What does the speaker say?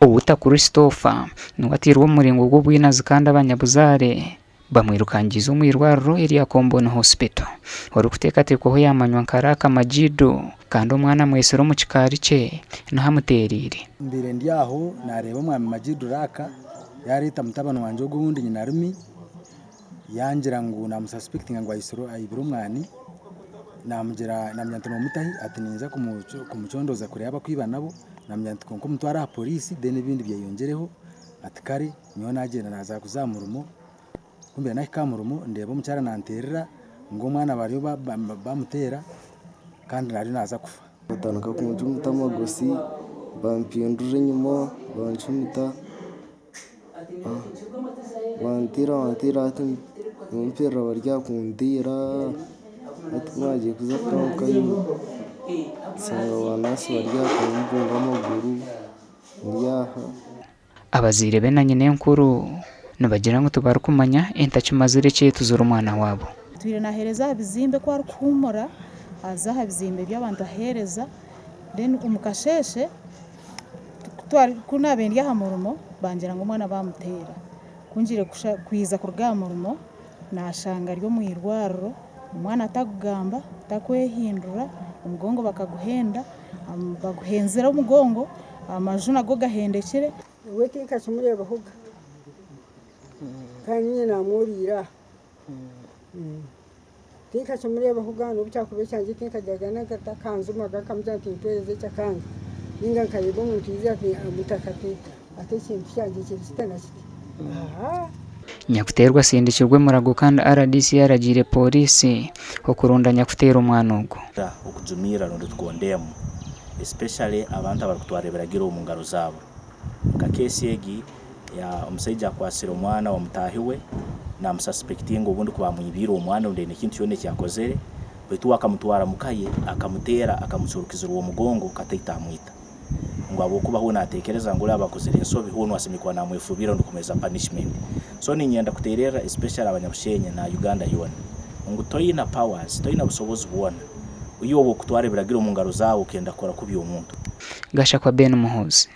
Owuta Christopher niwe ateirwe omu muringo gw'obwinazi kandi abanyabuzaare bamwirukangiize omu irwariro erya Comboni Hospital. Orikuteekateekwaho yaamanywa nka Raka Majidu kandi omwana amwetsire omu kikaari kye niho amuteereire. Mbaire ndi aho naareeba omwami Majidu Raka yaareeta mutabani wangye ogwo owundi nyinarumi yangira ngu naamususpectinga ngu aibire omwani naamugira nti noomutahi ati ninza kumucondooza kureeba abu arikwiba nabo. Namugira nti kwonka omutware aha poriisi then ebindi byeyongyereho ati kare nyowe nagyenda naza kuza aha murimo, ku mbaire nahika aha murimo ndeeba omukyara nanterera ngu omwana bariyo bamuteera kandi ariyo naza kufa. Batandika kuncumita amagosi, bampindura enyima, bancumita, banteera banteera hati nyowe mpurira bari aha kunteera, hati ku naagiye kuza kugarukayo nshanga ba naasi bari aha kumbunga amaguru ndi aha. Abazaire be na nyinenkuru nibagira ngu tibarikumanya entakimazire ekyetuzire omwana waabo. Atwire naaheereza aha bizimbe ku arikuhuumura aza aha bizimbe by'abantu aheereza then omu kasheeshe ku naabaire ndi aha murimo bangira ngu omwana baamuteera. Ku ngiire kwija kuruga aha murimo naashanga ari omu irwariro omwana atarikugamba, tarikwehindura, omugongo bakaguhenda, baguhenzire omugongo, amaju nago gahendekire. We tinkakimureebahoga kandi niinye naamworiire aha. Tinkakimureebahoga n'obu kyakuba ekyangye tinkagiraga n'atakanjumaga nkamugira nti mpeereza eki akanga nainga nkareeba omuntu yaija ati omutaka ati ati ekintu kyangye kiri kita na kiti ahaa. Nyakuteerwa asindikirwe Murago kandi rdc aragiire Pooriisi okuronda nyakuteera omwana ogwo. Okujumirira rundi to condemn especially abantu abarikutwara ebiragiro omu ngaro zaabo. Nka case egi ya omusaija akwatsire omwana wa mutaahi we namususpectinga obundi kuba amwibiire omwana rundi haine ekintu kyona eki akozere baitu we akamutwara muka ye akamuteera akamucurukizirwa omugongo kataito amwita. Ngu ahabw'okuba hoona natekereza ngu oriya akozire ensobi hoona asemeriire kuba namwefubira rundi kumuheereza punishment. So niinyenda kuteererra especially abanyabushenyi na Uganda yoona ngu toine powers, toine busobozi bwona iwe obw'okutwara ebiragiro omu ngaro zaawe okenda kukora kubi omuntu. Gashakwa Ben Muhoozi.